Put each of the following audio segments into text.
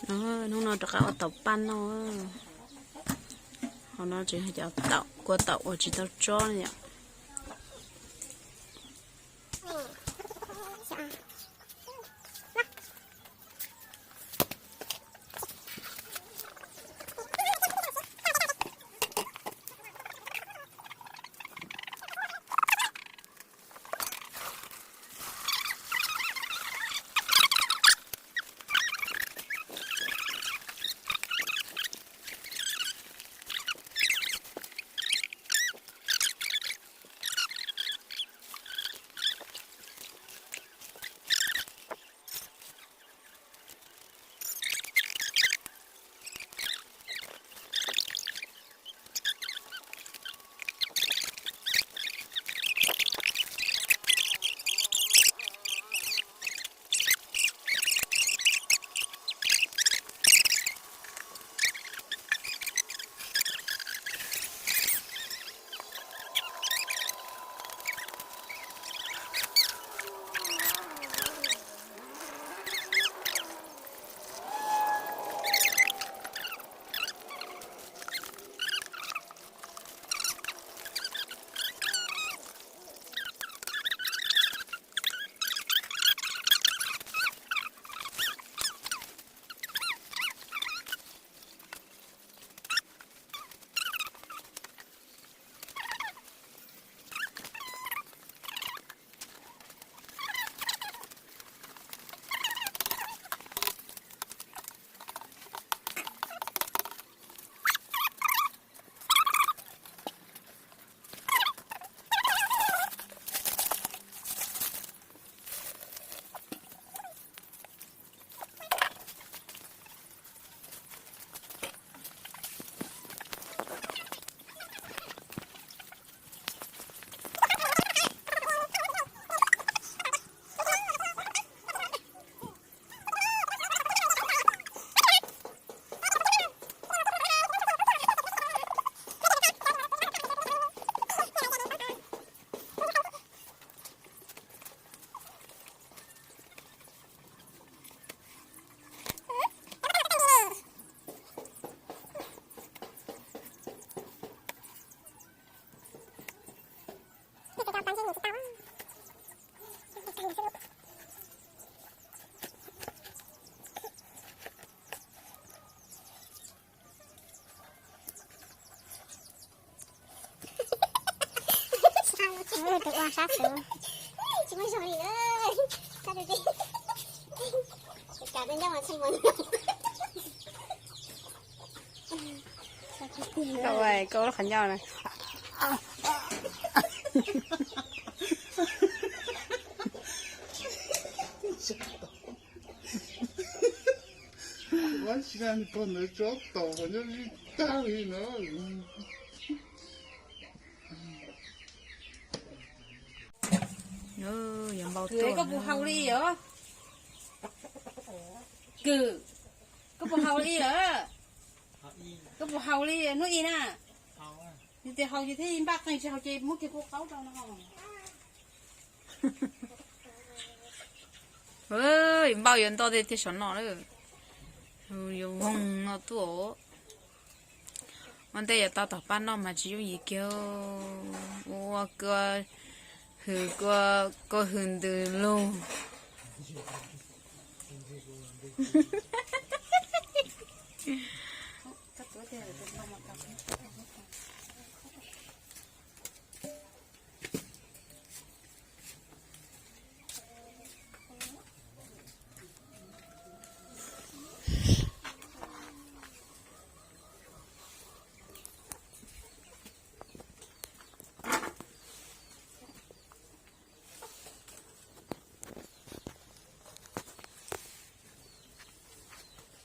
Hnub no rov qab ua taum paj noj. Hauv no tseem cov taum, kua taum uas tsis tau tsob na yom. Tus ua sab xwb. Tsis muaj zog li na. Sab tus tib. Kav tej nyob mas txheej mas. Koj, koj lub qhov ncauj na. Ua tsis na, koj ntawd tsob taum qhov ncauj zij tag li no. Yuav npau tuaj. Koj puas haus li os? Kws, koj puas haus li lawm? Koj puas haus li hnub i na? Yog tias haus ces thiaj npaj qees, tsis haus ces muab kiag kua qaub rau no. Npau yuav nto tiag tiag saum no lawm. Yuav voog no tuaj. Ua ntej yuav tau tom paj noj mas tsis yooj yim kiag. Ua kua hws, kua hws ntws lug.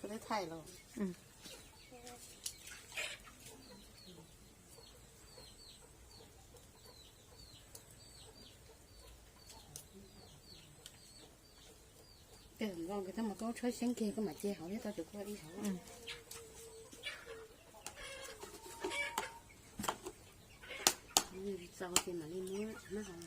Koj twb thaij los? Tes hwm nkaus kws tau mas koj tshawb xeeb kiag koj mam cia hauv thiab tau tsuas koj ib hauv. Txaus ces mam li muab nab hauv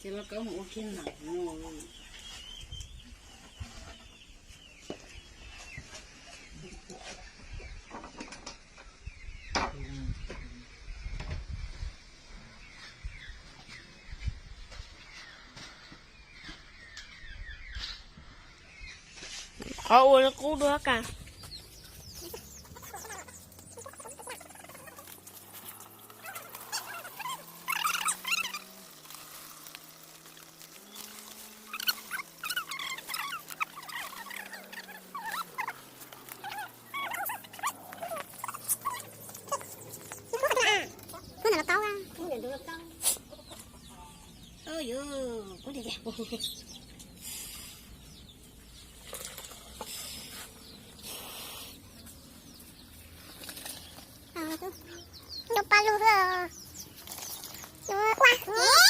Ces los kaub mus ua kiag na. Qhov ua li qub dua ka. Cov pa lug, cov ua.